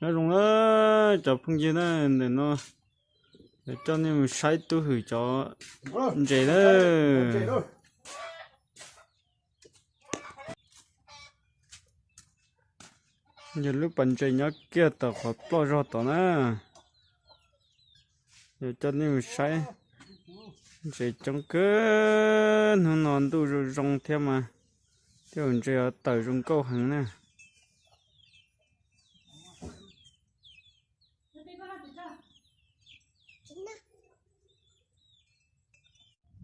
Nyob zoo na cov phooj ywg na, ntawm no coj nej mus saib Tub Hwm cov ntses na. Yog lub pas ntses nyob kiag tom qhov ploj zog tod na. Yog coj nej mus saib ntses coob kawg, hnub no ntuj zoo zoo thiab mas tej zaum ntses tawm zoo nkauj heev na.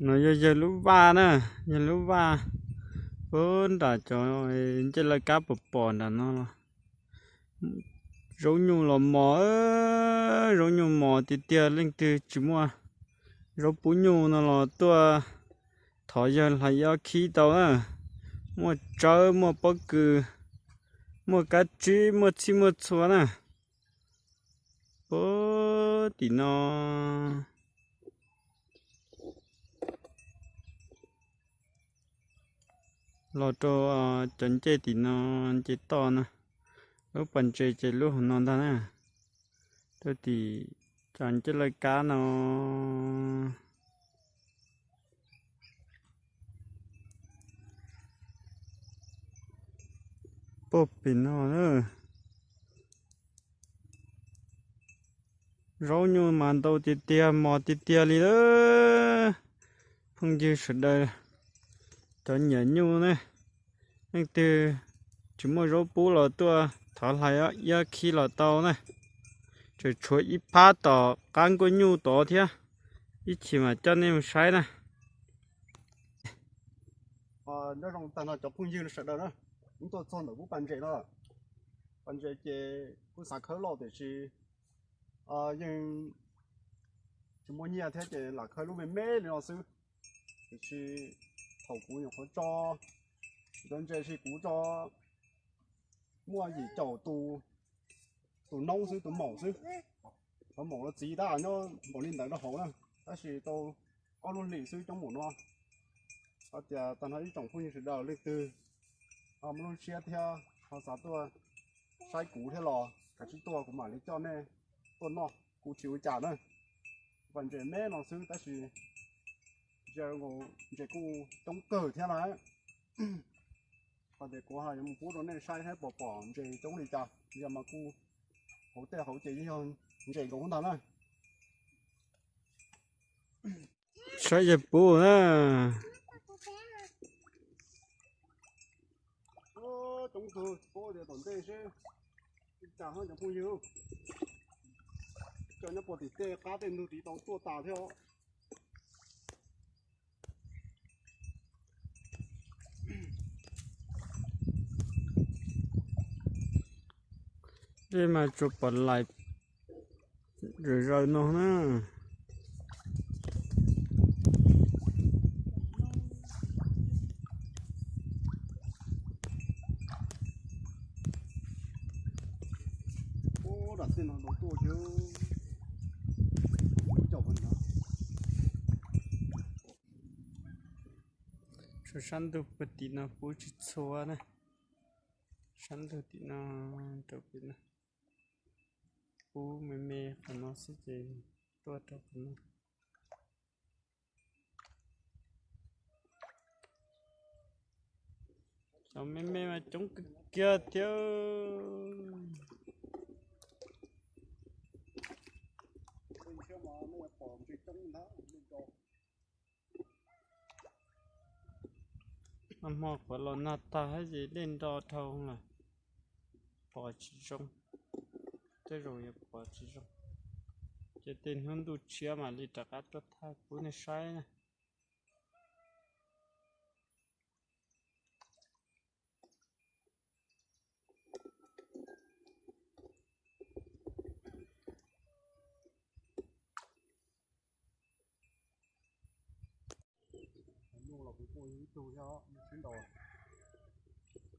No yog yawg lub vaj na, yawg lub vaj puag nram cov ncej laj kab pom pom nram no los. Zaub nyuj los mos, zaub nyuj mos tiag tiag, leej twg tsis muaj zaub pub nyuj no los tuaj thov yawg hlais ib ob khib tau na. Muaj tsawb, muaj pob kws, muaj kab tsib, muaj txhij muaj txhua na. Puag tim no los rau cov ncej tim no, nce toj no, lub pas ntses ces lub hauv no ntag na. Rau tim cov ncej laj kab no. Puag pem no na. Zaub nyuj mas ntau tiag tiag, mos tiag tiag li lawm. Phooj ywg sawv daws, cov nyiam nyuj ne, leej twg tsis muaj zaub pub los tuaj thov hlais ib khib los tau na. Tseem tshuav ib phab tom qab nkuaj nyuj tod thiab, ib chim mam coj nej mus saib na. Nyob zoo tag nrho cov phooj ywg sawv daws na, kuv tuaj txog ntawm kuv pas ntses no. Pas ntses ces kuv xav khawb loj tiam sis yeej tsis muaj nyiaj thiab ces lam khawb lub me me li no xwb. Tiam sis thaum kuv nyuam qhuav tso cov ntses, kuv tso muaj yim caum tus noob xwb, tus maum xwb. Cov maum los txiv tab nyob npaum li ntawd rau hauv na, tab sis tau ob lub hlis xwb coob npaum no. Hos tias tag nrho ib tsoom phooj ywg sawv daws leej twg muaj lub siab thiab ho xav tuaj saib kuv thiab los kav tsij tuaj, kuv mam li coj nej tuaj noj, kuv tsis ua cas na. Pas ntses me no xwb tab sis ntses kuj coob kawg thiab na. Hos tias kuv ho yuav mus pub rau nej saib thiab pom pom ntses coob li cas, yog mas kuj hauv tej hauv ces yog ntses nkaus ntag na. Saib yawg pub na. Coob kawg, paub tias tom ntej seb cas cov phooj ywg, cov nyob puag tim tej qab tej ntug tid tau tuaj tas thiab os. Dej mas tsuas pom lais zawm zaws no na. Tshuav sab ntug puag tim no pub tsis txhua na. Sab ntug tim no rau pem no pub me me qhov no xwb ces tuaj rau qhov no. Cov me me mas coob kawg kiag thiab. Nag hmo qhuav los nag tag thiab ces dej nro dhau lawm, pom tsis zoo. Tej zaum yuav pom tsis zoo, ces tej hnub ntuj tshiab mam li rov qab tuaj thaij pub nej saib na.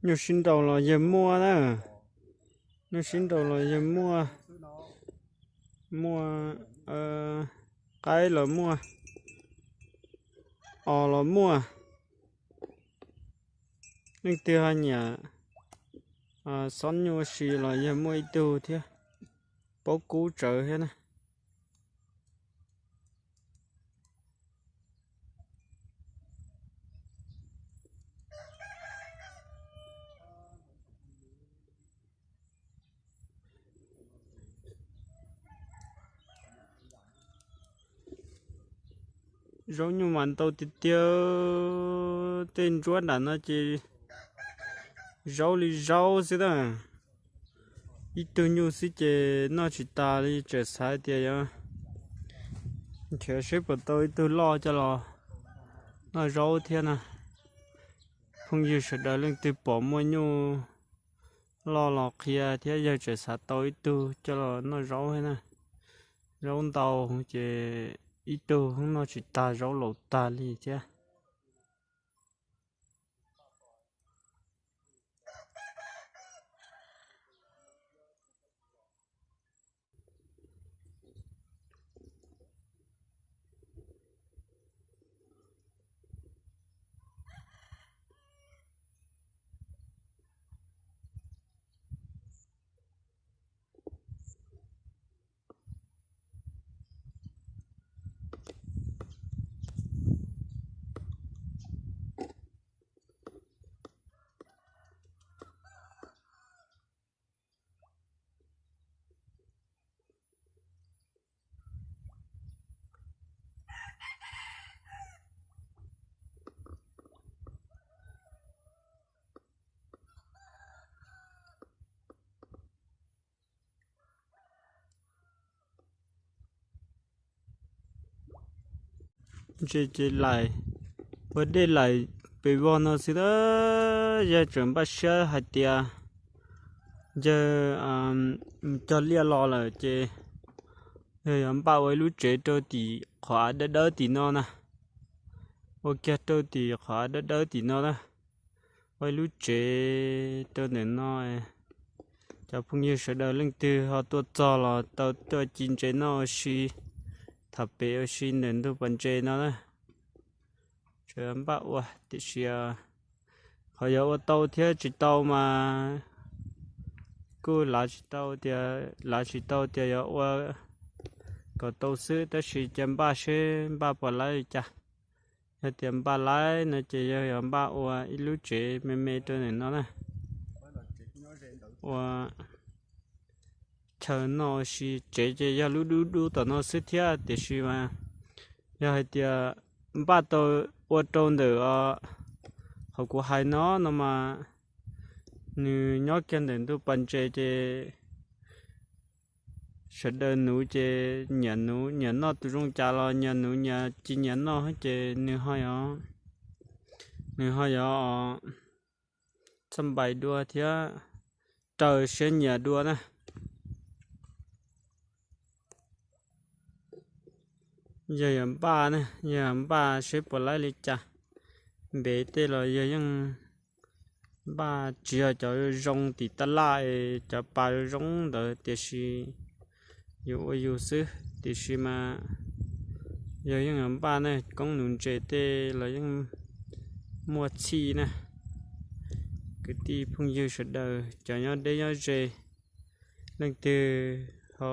Nyuj sib nraus los yawg muaj na. Nyuj sib nraus los yawg muaj, muaj qaib los muaj, os los muaj. Leej twg ho nyiam xob nyuj ua si los yawg muaj ib tug thiab. Paub kub tsawv thiab na. Zaub nyuj mas ntau tiag tiag. Tej ntsuab nram no ces zaub li zaub xwb na. Ib tug nyuj xwb ces noj tsis tas li, tseem xav tias yuav nrhiav seb puas tau ib tug loj coj los noj zaub thiab na. Phooj ywg sawv daws leej twg pom muaj nyuj loj los qhia thiab, yawg tseem xav tau ib tug coj los noj zaub thiab na. Zaub ntau ces ib tug noj tsis tag, zaub laus tag li thiab. Ntses ces laim, ua dej laim pes vog no xwb tab. Yawg tseem npaj siab hais tias yawg mus cog liaj los lawm ces yawg yuav npaj ua ib lub tsev rau tim qhov av dawb dawb tim no na. Ua kiag rau tim qhov av dawb dawb tim no na, ua ib lub tsev rau ntawm no. Cov phooj ywg sawv daws leej twg ho tuaj txog los tau tuaj ci ntses noj ua si, tham pem ua si ntawm ntug pas ntses no na. Tseem npaj ua tiam sis qhov yog ua tau thiab tsis tau mas kuj lav tsis tau tias, lav tsis tau tias yog ua kom tau xwb, tab sis cia npaj seb npaj puas laib li cas. Yog tias npaj laib no ces yog yuav npaj ua ib lub tsev me me rau ntawm no na. Ua chaw noj ua si, tsev ces yog lub dub dub tom no xwb thiab, tiam sis mas yog hais tias npaj tau ua rau ntawm qhov kuv hais no no mas nws nyob kiag ntawm ntug pas ntses ces sawv daws nuv ces nyias nuv, nyias noj tus zoo cas los nyias nuv, nyias tsis nyias noj ces nws ho yog, nws ho yog txhaj npais dua thiab raws siab nyiam dua na. Yog yuav npaj na, yog npaj seb puas laib li cas. Npev tej los yog yeej npaj tsis yog cov zoo tim tab laj, cov pas zoo ntawd, tiam sis yus ua yus xwb. Tiam sis mas yog yeej yuav npaj na, koob nuv ntses tej los yeej muaj txhij na. Kwv tij phooj ywg sawv daws cov nyob deb nyob ze, leej twg ho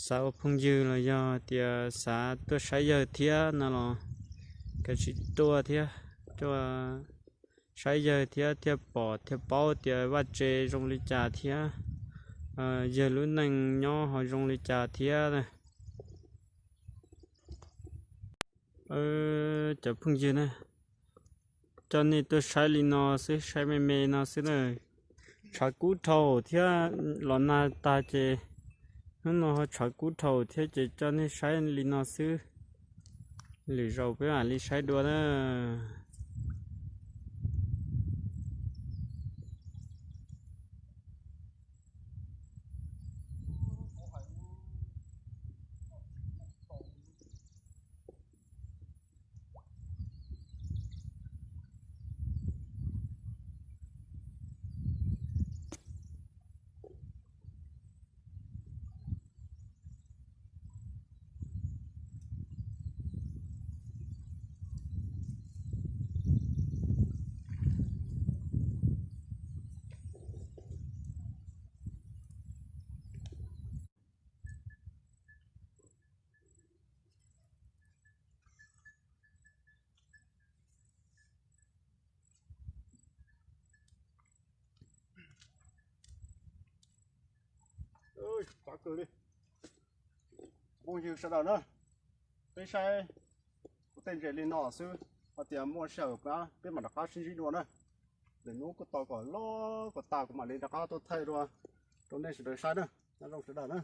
xav ua phooj ywg los yog tias xav tuaj saib yawg thiab no los kav tsij tuaj thiab, tuaj saib yawg thiab thiaj pom thiaj paub tias vaj tse zoo li cas thiab yawg lub neej nyob ho zoo li cas thiab. Cov phooj ywg na, coj nej tuaj saib li no xwb, saib me me no xwb na. Tshav kub dhau thiab, los nag tag ces hnub no ho tshav kub dhau thiab ces coj nej saib li no xwb. Lwm zaus peb mam li saib dua na. Tsav kawg li. Phooj ywg sawv daws na, peb saib kuv tej ntses li no xwb, hos tias muaj sij hawm peb mam rov qab sib ntsib dua na. Lwm hnub kuj tau kom loj kom tas kuv mam li rov qab tuaj thaij dua rau nej sawv daws saib na. Nyob zoo sawv daws na.